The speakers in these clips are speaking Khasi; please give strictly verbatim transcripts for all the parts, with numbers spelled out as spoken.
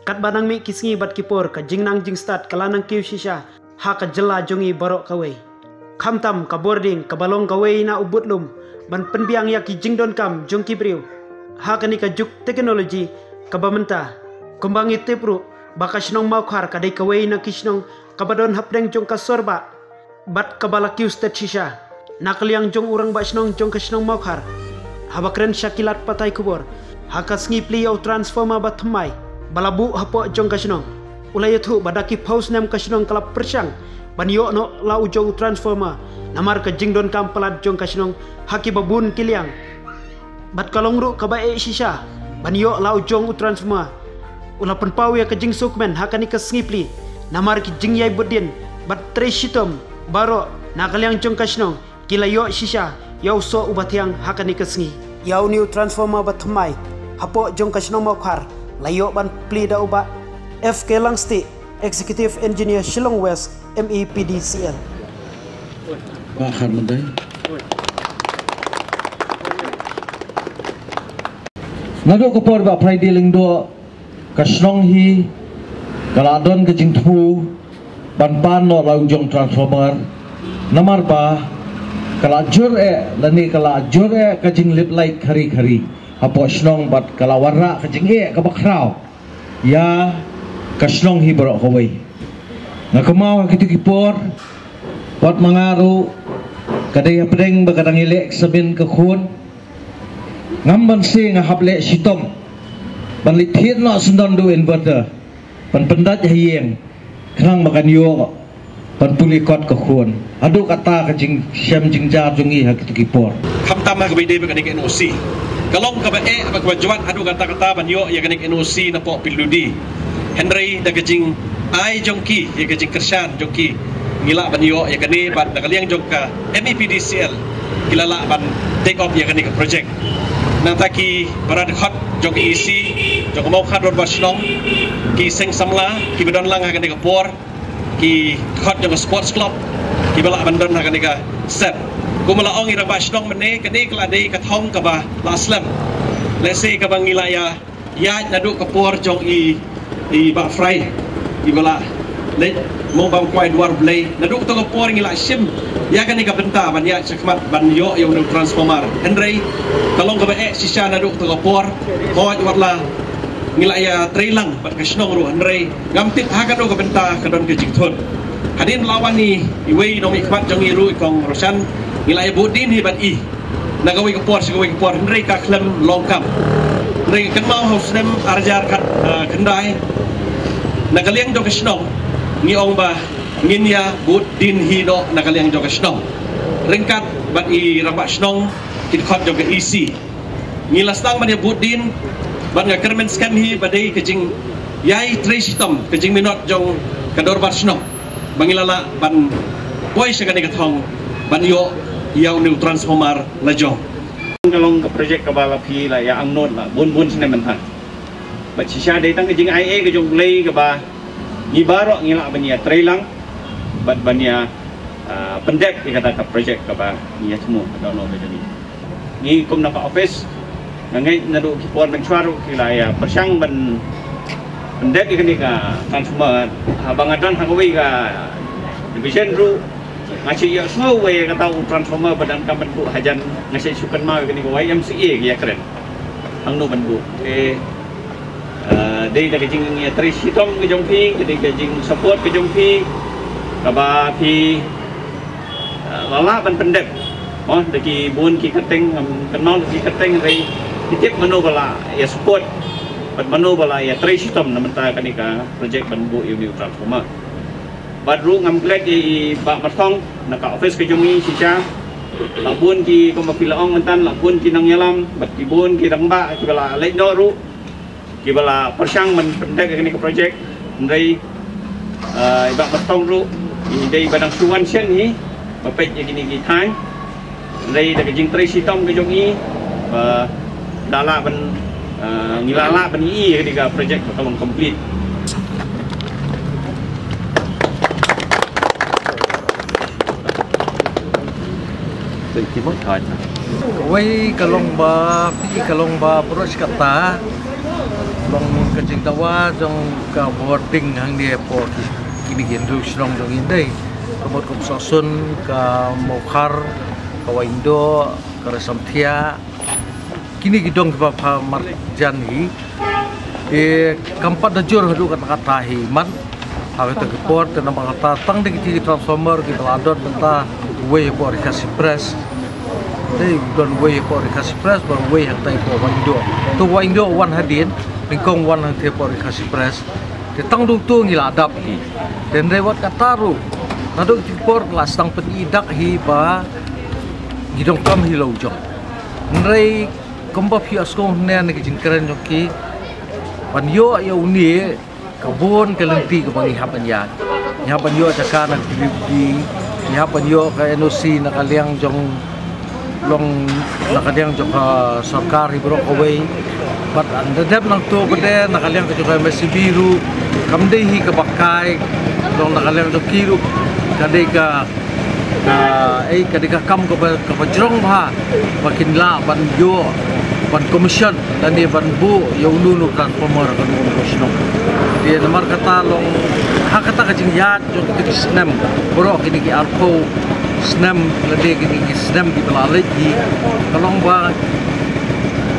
Katba nang mih ki sngi bad ki por, ka jingnang jingstad ka la nang kiew shisha ha ka jylla jong ngi baroh kawei. Khamtam ka bording kaba long kawei na u budlum ban pynbiang ïa ki jingdonkam jong ki briew ha kane ka juk technology kaba mynta. Kumba ngi tip ruh ba ka shnong Mawkhar ka dei kawei na ki shnong kaba don hapdeng jong ka sorbah bad kaba la kiew stet shisha. Na ka liang jong u rangbah shnong jong ka shnong Mawkhar, haba kren sha ki lad pathai khubor ha ka sngi plie ïa u transformer ba thymmai ba la buh hapoh jong ka shnong, u la ïathuh ba da ki phew snem ka shnong ka la pyrshang ban ïoh noh la u jong u transformer namar ka jingdonkam palat jong ka shnong ha kiba bun ki liang. Bad ka long ruh kaba eh shisha ban ïoh la u jong u transformer. U la pynpaw ïa ka jingsngewkmen ha kane ka sngi plie namar ki jingïai bud dien bad trei shitom baroh na ka liang jong ka shnong ki la ïoh shisha ïa u soh uba thiang ha kane ka sngi. Ïa une u transformer ba thymmai hapoh jong ka shnong Mawkhar la ïoh ban plie da u Bah F K Langstieh, Executive Engineer, Shillong West, M E P D C L. Bah Kharmyntoi. Naduh ka por Bah Friday Lyngdoh, ka shnong hi ka la don ka jingthmu ban pan noh la u jong transformer. Namar ba ka la jur eh lane ka la jur eh ka jinglip light khari khari hapoh shnong bad ka la wanrah ka jingeh kaba khraw ïa ka shnong hi baroh kawei. Nga kynmaw ha kito ki por, wat ma nga ruh, ka dei hapdeng ba ka dang ïaleh exam ka khun. Ngam banse nga hap leh shitom ban leit thied noh syndon da u inverter ban pyndait ha ïing khnang ba kan ïoh ban pule kot ka khun. Haduh katta ka jingshem jingjar jong ngi ha kito ki por. Khamtam ha kaba ïadei bad kane ka N O C, ka long kaba eh bad kaba jwat haduh katta katta ban ïoh ïa kane ka N O C na pok P W D. Hynrei da ka jingai jong ki, ïa ka jingkyrshan jong ki, ngi lah ban ïoh ïa kane bad na ka liang jong ka M E P D C L ki la lah ban take up ïa kane ka project. Nangta ki para dkhot jong ka E C jong ka Mawkhar Dorbar Shnong, ki seng samla kiba don lang ha kane ka por, ki dkhot jong ka sports club, kiba lah ban don ha kane ka set. Kumba la ong i rangbah shnong mynne, kane ka la dei ka thong kaba la slem. Lehse kaba ngi la ïa ïaid naduh ka por jong i, i Bah Frai, iba la leit mong bam kwai dwar Blei. Naduh kato ka por ngi la shim ïa kane ka bynta ban ïaid shakhmat ban ïoh ïa une u transformer. Hynrei ka long kaba eh shisha naduh kato ka por. Hooid, wat la ngi la ïa trei lang bad ka shnong ruh, hynrei ngam tip ha kano ka bynta ka don ka jingthut. Hadien la wan i, iwei i nongmihkhmat jong ngi ruh, i Kong Roshan, ngi la ïa bud dien hi bad i na kawei ka por sha kawei ka por, hynrei ka khlem long kam. Hynrei nga kynmaw ha u snem ar hajar khat, eh, khyndai, na ka liang jong ka shnong ngi ong ba ngin ïa bud dien hi noh na ka liang jong ka shnong ryngkat bad i rangbah shnong, ki dkhot jong ka E C. Ngi la sdang ban ïa bud dien bad nga kyrmen skhem hi ba dei ka jingïai trei shitom, ka jingminot jong ka dorbar shnong ba ngi la lah ban poi sha kane ka thong ban ïoh ïa une u transformer la jong. Ka long ka project kaba la phi la ïa angnud la bun bun snem mynta. Bad shisha dei tang ka jingai eh ka jong U Blei kaba ngi baroh ngi lah ban ïa trei lang bad ban ïa, ah, pyndep ïa kata ka project kaba ngi ïa thmu ka dohnud ka jong ngi. Ngi kum na ka office, nga ngeit naduh ki por mynshuwa ruh ki la ïa pyrshang ban pyndep ïa kane ka transformer. Haba nga don ha kawei ka division ruh, nga shu ïohsngew ïa kata u transformer ba donkam ban buh hajan, nga shu shu kynmaw ïa kane ka Y M C A ki ïa kren hangno ban buh. Te, eh, dei da ka jingïatrei shitom ka jong phi, ka dei ka jingsupport ka jong phi kaba phi, eh, la lah ban pyndep. Mo, da ki bun ki kyrteng, ngam kynmaw da ki kyrteng, hynrei ngi tip mano ba la ïa support bad mano ba la ïatrei shitom na bynta kane ka project ban buh ïa une u transformer. Bad ruh ngam klet ïa i Bah Marthong na ka office ka jong ngi shisha. La bun ki, kumba phi la ong mynta, la bun ki nongïalam bad ki bun ki rangbah kiba la leit noh ruh, kiba la pyrshang ban pyndep ïa kane ka project. Hynrei, eh, i Bah Marthong ruh i dei ba dang shu wan shen hi ba peit ïa kine ki thaiñ. Hynrei da ka jingtrei shitom ka jong i ba da lah ban, eh, ngi la lah ban ïohi ïa kane ka project ba ka long complete. Wei ka long ba, phi ka long ba approach kata. Long ka jingdawa jong ka bording hangne hapoh ki, kine ki hynriew shnong jong ngi dei. Ka bord ka Umsohsun, ka Mawkhar, ka Waindoh, ka Resamthiah. Kine ki dong kiba pha marjan hi. Te kam pat da jur haduh katta katta hi man. Ha kata ka por te namar kata tang da kiti ki transformer kiba la don mynta, uwei hapoh Ri Khasi Press. Te don uwei hapoh Ri Khasi Press bad uwei hangtai hapoh Waindoh. To Waindoh wan hadien, nyngkong wan hangtai hapoh Ri Khasi Press. Te tang da uto ngi la dap hi. Te hynrei wat kata ruh, naduh kiti ki por la sdang pyni dak hi ba ngi donkam hi la u jong. Hynrei kumba phi ïohsngew hangne na ki jingkren jong ki, ban ïoh ïa une ka bun ka lynti kaba ngi hap ban ïaid. Ngi hap ban ïoh jaka na P W D, ngi hap ban ïoh ka N O C na ka liang jong, long na ka liang jong ka sorkar hi baroh kawei. Bad haba dep nangto pat de na ka liang ka jong ka M S E B ruh kam dei hi kaba kai, long na ka liang jong ki ruh ka dei ka, ka, ei, ka dei ka kam kaba, kaba jrong bha ba kin lah ban ïoh, ban commission lane ban buh ïa uno uno u transformer ha kano kano ka shnong. Te namar kata long ha kata ka jingïaid jong kito ki snem baroh kine ki arphew snem lane kine ki snem kiba la leit hi, ka long ba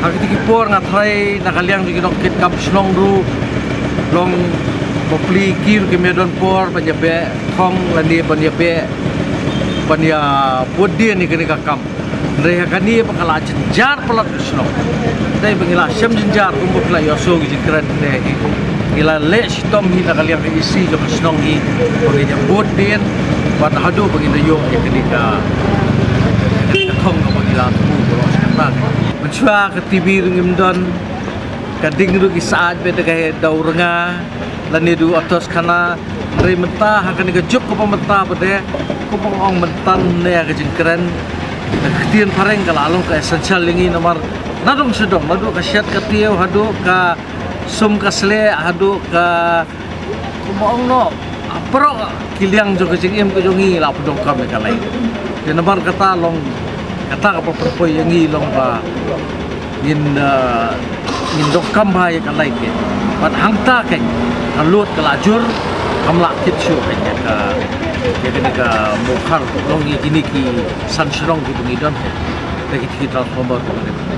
ha kito ki por nga tharai na ka liang jong ki nongkitkam shnong ruh, long bapli ki ruh kim ïadon por ban ïabeh thong lane ban ïabeh, ban ïabud dien ïa kane ka kam. Hynrei ha kane ba ka la jynjar palat ka shnong. Dei ba ngi la shem jynjar kumba phi la ïohsngew ki jingkren ne hi. Ngi la leh shitom hi na ka liang ka E C jong ka shnong hi ba ngin ïabud dien bad haduh ba ngin da ïoh ïa kane ka, kane ka thong kaba ngi la thmu baroh shi katta. Mynshuwa ka T V ruh ngim don, ka ding ruh ki sa aid beit da ka, da u rnga lane da u atos khana. Hynrei mynta ha kane ka juk kaba mynta pat de, kumba ong mynta ne ka jingkren, ka ktien phareng ka la long ka essential ïa ngi namar nadong shadong, naduh ka shet ka tiew haduh ka sum ka sleh haduh ka, kumba ong noh, baroh ki liang jong ka jingim ka jong ngi la pyndonkam ïa ka light. Te namar kata long kata kaba pynpoi ïa ngi long ba ngin, eh, ngin donkam bha ïa ka light keiñ. Bad hangta keiñ ka load ka la jur, kam lah kit shuh keiñ ïa ka, ïa kane ka Mawkhar, long ïa kine ki san shnong kiba ngi don keiñ. Te kito ki transformer kiba ngi don.